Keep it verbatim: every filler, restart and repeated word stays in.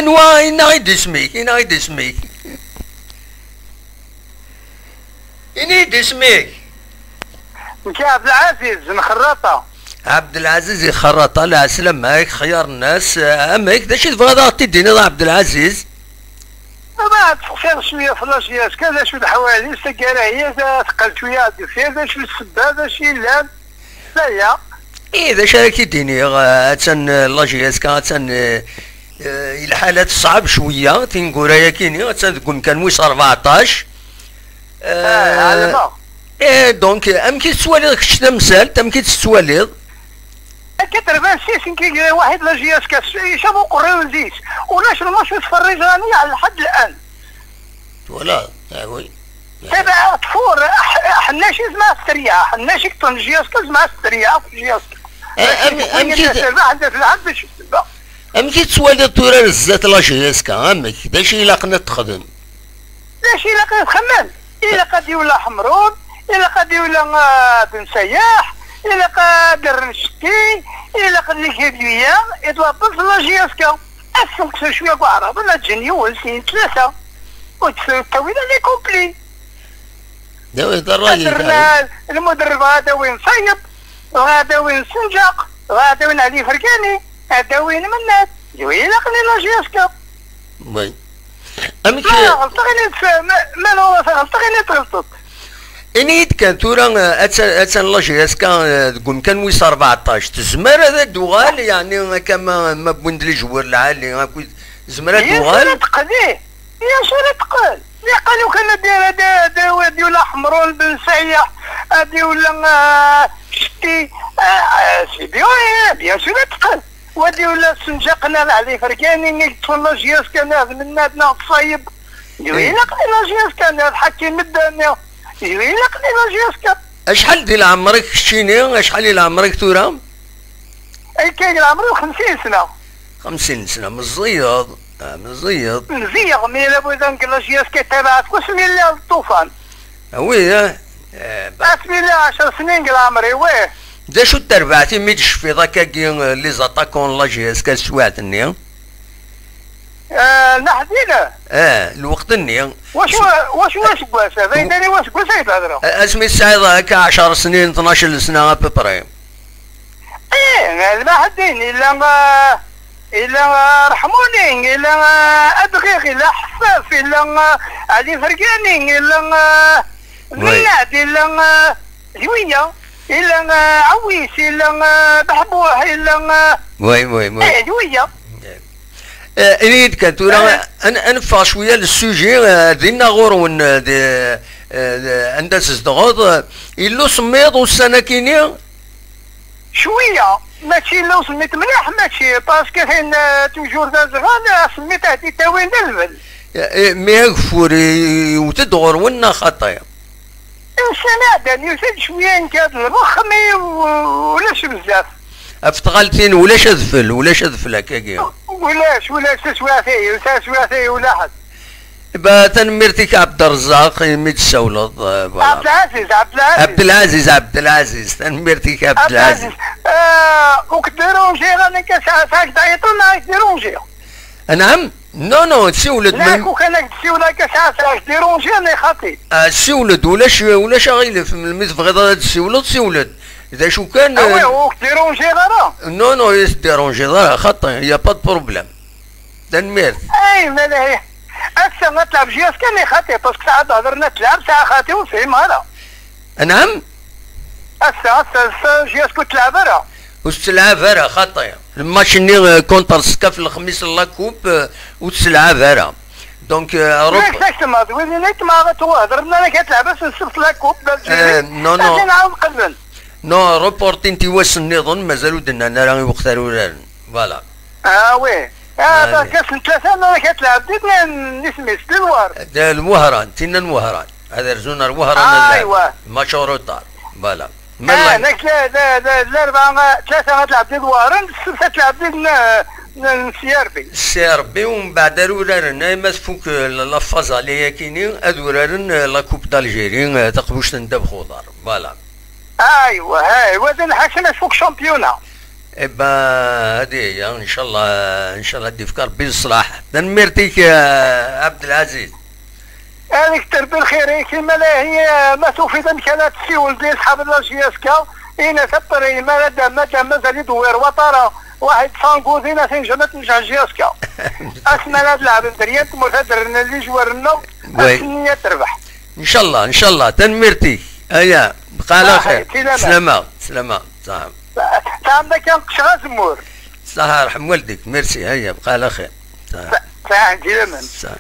Anwa, ini-d isem-ik, ini-d isem-ik. Ini-d isem-ik. Nekk Ɛebdelɛaziz n Xerraṭa. Ɛebdelɛaziz i Xerraṭa, lɛeslama-k, xyar-nnas. Amek, d acu i tebɣiḍ ad ɣ-t-id-tiniḍ a Ɛebdelɛaziz? Ma ad tseqsiḍ cwiya f la J S K, d acu d ḥwali, s taggara-ya, teqqel cwiya ɣer deffir, d acu d ssebba, d acu yellan? Aya. Ih, d acu ara k-id-iniɣ, eh, attan, eh, la J S K, attan, eh, eh, lḥala teṣɛeb cwiya, tineggura-yagi-ni, attan deg umkan wis rbeɛṭac. Eh, ɛelmeɣ. Eh, donc, amek i tettwaliḍ kečč tamsalt, amek i tt-tettwaliḍ? Quatre-vingt-six, nekk i yella waḥid la J S K, icab uqerruy-is. Ulac lmač ur tferriǧ ani ɛla lḥedd lɛan. Twalaḍ? Ah, oui. Tabaɛt tfur, aḥ-, aḥennac i zma testeryaḥ, aḥennac i yeṭṭen J S K zma testeryaḥ, J S K. Eh, am-, amek i t-, amek i t-, amek i tettwaliḍ tura ar zdat la J S K, amek? D acu i ilaqen ad texdem? D acu ilaq ad txemmem? Ilaq ad iwla Ḥemrun, ilaq ad iwla, ah, Ben Sayaḥ, ilaq ad rren Cekki, ilaq ad neg aduya, i d la base la J S K. Ad ssenqsen cwiya deg Waɛraben, ad ǧǧen yiwen, sin, tlata. Ur d-ttawi ara les complis. D awi d ṛṛay-ik, ad rren lmuderreb, ad awin Ṣayyeb, ad awin Senǧaq, ad awin Ɛli Fergani, ad awin Mennad. D wi ilaqen i la J S K. Oui. Amek, ma ɣelṭeɣ, ini-d, ma, ma ɣelṭeɣ, ini-d tɣelṭeḍ. Ini-yi-d kan tura, eh, attan, attan la J S K, eh, deg umkan wis rbeɛṭac. Tezmer ad d-tuɣal, yeɛni akka ma, ma wwin-d les joueurs lɛali, akkit, tezmer ad d-tuɣal? Bien sûr ad teqqel, ih. Bien sûr ad teqqel. Niqal ukan ad d-, ad d-, ad d-, ad d-iwla Ḥemrun Ben Sayaḥ, ad d-iwla, ah, Cekki, ah, ah, c'est bien, eh, bien sûr ad teqqel. Wa d-iwla Senǧaq n Ɛli Fergani, i yeṭṭfen la J S K neɣ d Mennad neɣ d Ṣayyeb. D wi ilaqen i la J S K neɣ d Ḥakim Medda neɣ d wi ilaqen i la J S K. Acḥal di leɛmer-ik keččini? Acḥal i leɛmer-ik tura? Akka i leɛmer-iw xemsin sna. Xemsin sna, meẓẓiyeḍ. Ah, meẓẓiyeḍ. Meẓẓiyeɣ, mi yella bɣiɣ deg la J S K tabaɛt wasmi lliɣ d ṭṭufan. Ah, oui, eh? Eh, ba- Asmi lliɣ ɛecra snin deg leɛmer-iw, ih. D acu d tarbaɛt imi d-tecfiḍ akkagi, eh, les attaquants n la J S K teswiɛt-nni? Eh, Naḥdin? Eh, lweqt-nni. Wacu, wacu aseggas? D ayen tani waseggas ay d-hedreɣ. Eh, asmi tesɛiḍ akka ɛecra snin, tnac sna à peu près. Eh, Lmaḥeddin, yella, eh, yella, eh, Reḥmuni, yella, eh, Adɣiɣ, yella Ḥeffaf, yella, eh, Ɛli Fergani, yella, eh, Mennad, yella, eh, d wiya, yella, eh, Ɛawis, yella, eh, Beḥbuḥ, yella, eh, Oui, oui, oui. Eh, d wiya. Eh, ini-yi-d kan tura, eh, ad, ad neffeɣ cwiya le sujet, eh, dinna ɣur-wen, eh, di, eh, di, anda tzedɣeḍ, eh, yella usemmiḍ ussan-akini? Cwiya, mačči yella usemmiḍ mliḥ, mačči, parce que tin, eh, toujours d azɣal, eh, asemmiḍ ad t-id-tawin d lbel. Eh, eh, mi ageffur i-, iwet-d ɣur-wen neɣ xaṭi? Ussan iɛeddan, yusa-d cwiya nekk ad lbex, mi u-, ulac bezzaf. Ɣef tɣaltin, ulac adfel, ulac adfel akkagi. Ulac, ulac taswiɛt-agi, taswiɛt-agi ulaḥed. Ba, tanemmirt-ik a Ɛebderrezzaq imi d-tessawleḍ, eh, voilà. Ɛebdelɛaziz, Ɛebdelɛaziz. Ɛebdelɛaziz, Ɛebdelɛaziz, tanemmirt-ik a Ɛebdelɛaziz. Ɛebdelɛaziz. Eh, ur k-dérangeɣ ara nekk, sɛiɣ-d ayeṭṭu neɣ ad k-dérangeɣ? Anɛam? Non, non, siwel-d. Nekk ukan ad k-d-siwleɣ akka saɛa, saɛa, dérangeɣ neɣ xaṭi? Ah, siwel-d, ulac, ulac aɣilif, melmi tebɣiḍ ad d-siwleḍ, siwel-d. D acu kan, ah, oui, eh, ur k-dérangeɣ ara? Non, non, ur yi-teddiranjiḍ ara, xaṭi, y a pas de problème. Tanemmirt. Ay, ma d aya. Ass-a ad tleɛb J S K neɣ xaṭi, parce que saɛa d-hedren ad tleɛb, saɛa xaṭi ur fhimeɣ ara. Anɛam? Ass-a, ass-a, ass-a, J S K ur tleɛb ara. Ur tettleɛab ara, xaṭi. Lmatch-nni, eh, contre Skaf lexmis n la coupe, eh, ur tettleɛab ara. Donc, eh, rep- Exactement, d wid-nni i tmeɣra ad hedren ara ad tleɛb ass n ssebt la coupe d'Algérie. Eh, non, non. Ad nɛawed qeblen. Non, reportint i wass nniḍen, mazal ur d-nnan ara i weqt ara uraren. Voilà. Ah, oui. Ah, allez. Ass n tlata, nnan-ak ad tleɛb di, n, n isem-is, di Lwehran. D Lwehran, tinna n Wehran. Ad rzun ar Wehran, ad leɛben. Aywa. Match en retard. Voilà. Ah, nek d, d, d, d Larba, tlata ad tleɛb di Lwehran, ssebt ad tleɛb di, n, n, n C R B. C R B, u mbeɛd ara uraren, ay ma tfuk, eh, la, la phase aller-akini, ad uraren, eh, la Coupe d'Algérie, eh, taqbuct n ddabex uḍar. Voilà. Aywa, aywa, d nḥakem ad tfuk championnat. Iba, hadi hiya, ncallah, ncallah ad d-ifk Rebbi leṣlaḥ. Tanemmirt-ik, eh, Abdelaziz. Ad k-terbi lxir-ik, ma la hiya, ma tufiḍ amek ara tessiwel di ṣḥab la J S K, ina tapri, ma la dam, ma dam, mazal idewwir waṭara, waḥid sangu, dina tinjem ad tnejjeḥ J S K. Asma la d-lɛeben driyant, mutadren li jwar-nneɣ, Oui. Ass-nni ad terbeḥ. Ncallah, ncallah, tanemmirt-ik. Aya, bqa ɛla xir. Slama, slama, ṣaḥab. Tesɛam-d akka nqecceɣ azemmur. Ṣaḥa, rḥem waldik, merci, aya, bqa ɛla xir. Ṣaḥa. Tesɛam-d laman. Ṣaḥa.